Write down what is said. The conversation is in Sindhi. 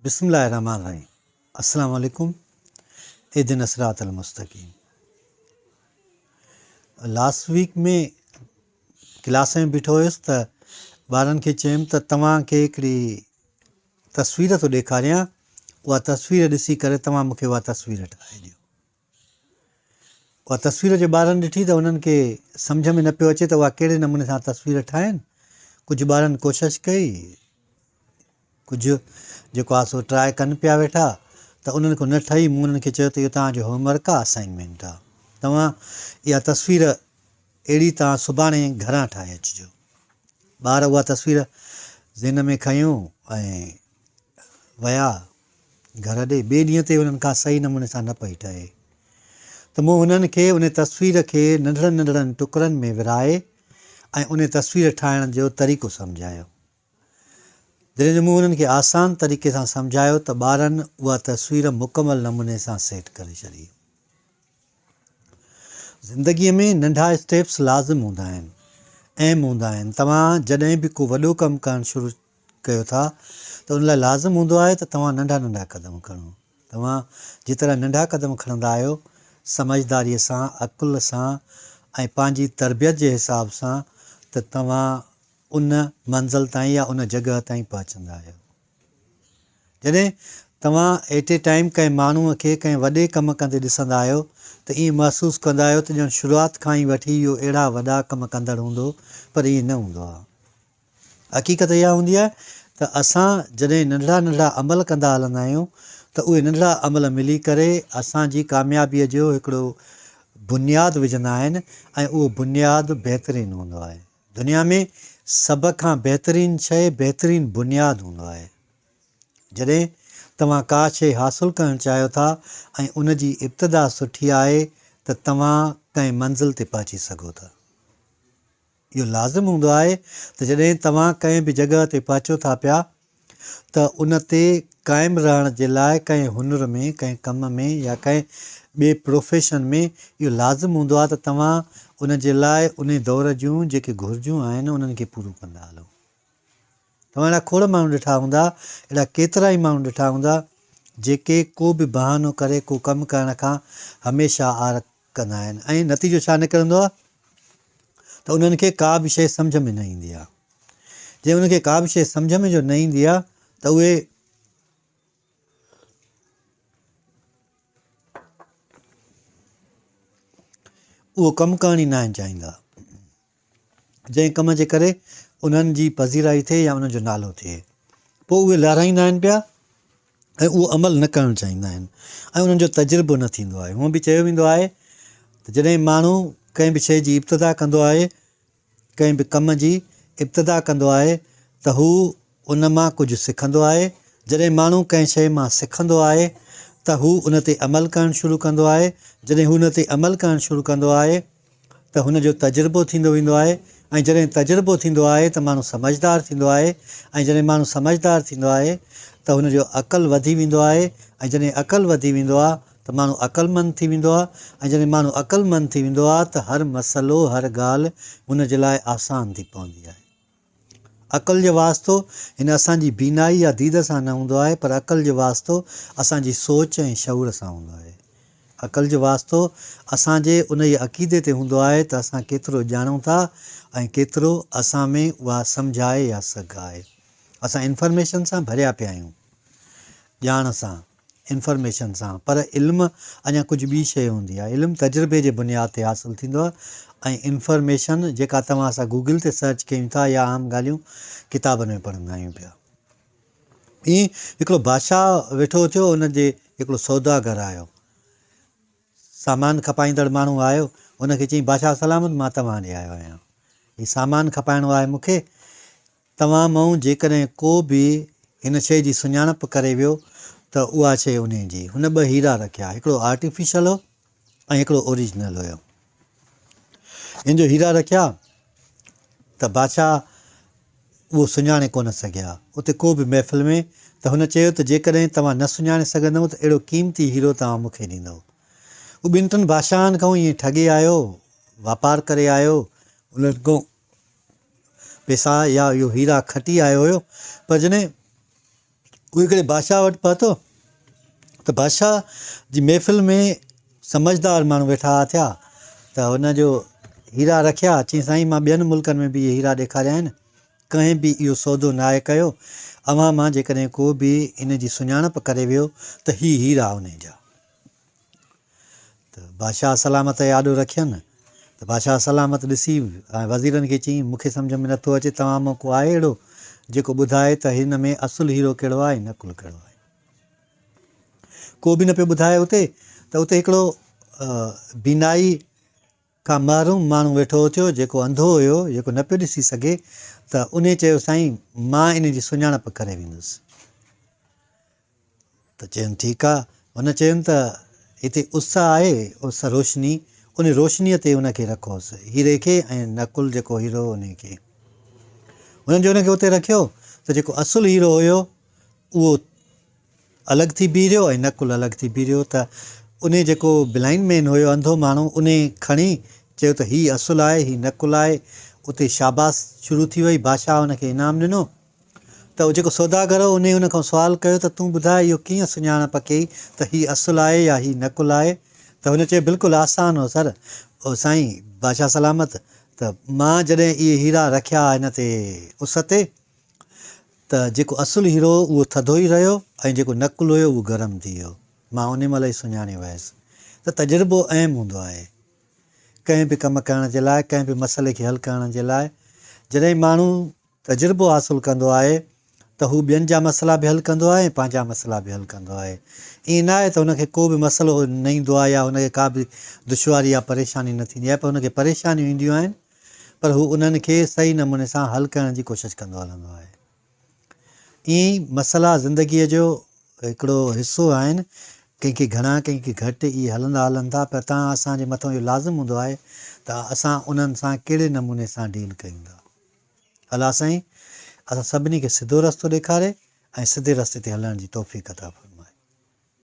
بسم الله الرحمن الرحيم السلام عليڪم اهدنا الصراط المستقيم لاسٽ ويڪ ۾ ڪلاس ۾ بيٺو هيس ته ٻارن کي چيم ته توهان کي هڪڙي تصوير ٿو ڏيکاريان اها تصوير ڏسي ڪري توهان مونکي اها تصوير ٺاهي ڏيو اها تصوير جو ٻارن ڏٺي ته انهن کي سمجهه ۾ نه پيو اچي ته اها ڪهڙي نموني سان تصوير ٺاهين. ڪجهه ٻارن ڪوشش ڪئي، ڪجهه جيڪو آهي سو ٽراء ڪن پيا ويٺا ته انهن کان نه ٺهي. مون انهن کي چيو ته اهو توهان جو هوم ورڪ آهي، اسائنمينٽ آهي، توهان اها تصوير اهڙي توهان سڀاڻي گهران ٺاهي اچجو. ٻار اها تصوير ذهن ۾ کنيو ۽ ويا. گهر ڏي ٻئي ڏينهن تي انهن کان صحيح نموني سان نه پئي ٺهي ته مون انهن کي ان تصوير کي ننڍڙن ننڍڙن ٽڪرن ۾ ورهائي ۽ ان تصوير ٺاهڻ جو طريقو سمجهايو. جڏهن جو مون انهن کي آسان طريقي سان سمجهايو ته ٻارن اها تصوير مڪمل نموني سان سيٽ ڪري ڇڏي. زندگيء ۾ ننڍا اسٽيپس لازم هوندا آهن، اهم هوندا آهن. توهان جڏهن به ڪو وڏو ڪم ڪرڻ شروع ڪيو ٿا ته ان لاء لازم هوندو آهي ته توهان ننڍا ننڍا قدم کڻو. توهان جيترا ننڍا قدم کڻندا آهيو، سمجهداريء سان، عقل سان ۽ پنهنجي تربيت جي حساب سان ته توهان ان منزل تائين يا ان جڳهه تائين پهچندا آهيو. جڏهن توهان ايٽ اي ٽائيم ڪنهن ماڻهوء کي ڪنهن وڏي ڪم ڪندي ڏسندا آهيو ته ائين محسوس ڪندا آهيو ته ڄڻ شروعات کان ئي وٺي اهو اهڙا وڏا ڪم ڪندڙ هوندو پر ائين نه هوندو آهي. حقيقت اها هوندي آهي ته اسان جڏهن ننڍڙا ننڍڙا عمل ڪندا هلندا آهيون ته اهي ننڍڙا عمل ملي ڪري اسان جي ڪاميابيء جو هڪڙو بنياد وجهندا آهن ۽ اهو بنياد بهترين هوندو آهي. دنيا ۾ سڀ کان بهترين شيء بهترين بنياد هوندو آهي. جڏهن توهان ڪا شيء حاصل ڪرڻ چاهيو ٿا ۽ ان جي ابتدا سٺي آهي ته توهان ڪنهن منزل تي پهچي سگهو ٿا. اهو لازم هوندو آهي ته جڏهن توهان ڪنهن به جڳهه تي پهچو ٿا پيا ته ان تي قائم رهڻ جي لاء ڪنهن هنر ۾، ڪنهن ڪم ۾ يا ڪنهن ٻئي پروفيشن ۾ اهو لازم هوندو آهي ته توهان ان جي لاء انهي دور جون جيڪي گهرجون آهن انهن کي پورو ڪندا هلو. توهان اهڙا کوڙ ماڻهو ڏٺا هوندا، اهڙا ڪيترائي ماڻهو ڏٺا هوندا جيڪي ڪو به بهانو ڪري ڪو ڪم ڪرڻ کان هميشه آر ڪندا آهن ۽ نتيجو ڇا نڪرندو آهي ته انهن کي ڪا به شيء سمجهه ۾ نه ايندي آهي. جي انهن کي ڪا به شيء سمجهه ۾ جو نه ايندي آهي ته اهي اهو ڪم ڪرڻ ئي ناهن چاهيندا جنهن ڪم جي ڪري انهن جي پذيرائي ٿئي يا انهن جو نالو ٿئي پوء اهي لهرائيندا آهن پيا ۽ اهو عمل نه ڪرڻ چاهيندا آهن ۽ انهن جو تجربو نه ٿيندو آهي هونء به چيو ويندو آهي ته جڏهن ماڻهو ڪنهن به شيء جي ابتدا ڪندو آهي ڪنهن به ڪم جي ابتدا ڪندو آهي ته هو ان مان ڪجهه سکندو آهي. جڏهن ماڻهو ڪنهن شيء مان سکندو آهي ته هو ان تي عمل ڪرڻ شروع ڪندو آهي. جڏهن هو ان تي عمل ڪرڻ شروع ڪندو آهي ته هن جو تجربو ٿيندو ويندو آهي ۽ جڏهن تجربو ٿيندو آهي ته ماڻهو سمجهدار ٿيندو آهي ۽ جڏهن ماڻهو سمجهدار ٿيندو آهي ته هن جو عقل وڌي ويندو آهي ۽ جڏهن عقل وڌي ويندو آهي ته ماڻهو عقلمند ٿي ويندو آهي ۽ جڏهن ماڻهو عقلمند ٿي ويندو آهي ته هر مسئلو، هر ڳالهه هن جي لاء آسان ٿي پوندي آهي. عقل جو واسطو هن اسان جي بينائي يا ديد سان نه هوندو آهي پر عقل جو واسطو اسان جي سوچ ۽ شعور سان هوندو آهي. عقل جو واسطو اسان جي انهيء عقيدي تي هوندو آهي ته اسان ڪيترو ڄاڻون ٿا ۽ ڪيترو اسان ۾ اها سمجهه آهي يا سگهه آهي. اسان انفارميشن سان ڀريا پيا آهيون. ڄاڻ سان. انفارميشن سان پر علم اڃا ڪجهه ٻي شيء هوندي آهي. علم تجربي جي بنياد تي حاصل ٿيندو آهي ۽ انفارميشن جيڪا توهان اسان گوگل تي سرچ ڪيون ٿا يا عام ڳالهيون ڪتابن ۾ پڙهندا آهيون پيا. ائين هڪڙو بادشاهه ويٺو ٿيو ان جي هڪڙو سوداگر آيو. سامان کپائيندڙ ماڻهو آيو ان کي چيائين بادشاهه سلامت مان توهان ڏي آيو آهيان. هي سامان کپائڻو آهي مون کي. توهان مئون جيڪڏهن ڪو به هن شيء جي سڃاڻپ ڪري ويو ته اها شيء انهيء جي. هن ٻه هيرا رکيا، هڪڙو آرٽيفيشل هو ۽ هڪڙو اوريجنل هيو. هن جو هيرا رکيا ته بادشاهه اهو سڃاڻي ڪونه سگهيا. اتي ڪو به محفل ۾ ته هن چيو ته جيڪڏهن توهان نه سڃاڻي سگهندؤ ته اهڙو قيمتي هيرو توهان مون کي ڏيندؤ. هو ٻن ٽن بادشاهن کان ائين ٺڳي آيو، واپار ڪري آيو، انهن کان پئسا يا اهو هيرا کٽي آيو هيو پر جڏهن هو هڪڙي بادشاهه وٽ پهتو ته بادشاهه جي محفل ۾ سمجهدار ماڻهو ويٺا ٿيا ته هن جو هيرا رکيا، چيائين سائين مان ٻين ملڪن ۾ به اهي هيرا ڏيکاريا آهن، ڪنهن به اهو سودو ناهي ڪيو، اوهان مان جيڪڏهن ڪو به ان جي سڃاڻپ ڪري ويو ته هي هيرا انهي جا. ته بادشاهه سلامت جي آڏو رکين ته بادشاهه سلامت ڏسي ۽ وزيرن کي چيائين مون کي سمجهه ۾ نٿو اچي توهان مان ڪو آهي اهڙو جيڪو ٻڌائي ته هن ۾ اصل هيرو ڪهڙو آهي ۽ نقل ڪهڙو آهي. ڪو به نه پيو ٻڌائي اتي ته اتي هڪڙو بينائي کان محروم ماڻهو ويٺو اٿيو جيڪو انڌو هيو جيڪو نه پيو ڏسي سگهي ته انهي چيو سائين مان ان جي سڃاڻپ ڪري ويندس. ته چيم ٺيڪ آ. هن چيم ته هتي اس آهي، اس روشني، ان روشنيء تي ان کي رکوس، هيري کي ۽ نقل جيڪو هيرو هو انهي کي. هنن جو ان کي اتي رکيو ته جيڪو اصل هيرو هيو اهو الڳ ٿي بيهي رهيو ۽ نقل الڳ ٿي بيهي رهيو ته انهي جيڪو بلائنڊ مين هيو انڌو ماڻهو انهي کڻي چيو ته هي اصل آهي هي نقل آهي. اتي شاباس شروع ٿي وئي، بادشاهه ان کي انعام ڏنو. ته جيڪو سوداگر هو انهي هن کان سوال ڪيو ته تون ٻڌاء اهو ڪيئن سڃاڻپ ڪيئي ته هي اصل آهي يا هي نقل آهي؟ ته هن چيو بلڪل آسان هو سر، او سائين بادشاهه سلامت ته مان جڏهن اهي هيرا رکيا هن تي اس تي ته جيڪو اصل هيرو هو اهو ٿڌو ئي رهيو ۽ جيڪو نقل هيو اهو گرم ٿي ويو مان انهي مهل ئي سڃاڻي ويس ته تجربو اهم هوندو آهي. ڪنهن به ڪم ڪرڻ جي لاء ڪنهن به مسئلي کي حل ڪرڻ جي لاء جڏهن ماڻهو تجربو حاصل ڪندو آهي ته هو ٻين جا مسئلا به حل ڪندو آهي ۽ پنهنجا مسئلا به حل ڪندو آهي. ائين نه آهي ته هن کي ڪو به مسئلو نه ايندو آهي يا هن کي ڪا به دشواري يا پريشاني نه ٿيندي آهي پر هن کي پريشانيون اينديون آهن پر هو انهن کي صحيح نموني سان حل ڪرڻ جي ڪوشش ڪندو هلندو آهي. ائين ئي مسئلا زندگيء جو هڪڙو حصو آهن، ڪنهن کي گهڻا ڪنهن کي گهٽ اهي هلندا هلن ٿا پر تان اسان جي مٿان اهو لازم هوندو آهي ته اسان انهن سان ڪهڙي نموني سان ڊيل ڪيون ٿا. الله سائين اسان سڀني کي سڌو رستو ڏيکاري ۽ سڌي رستي تي هلڻ جي توفيق عطا فرمائي.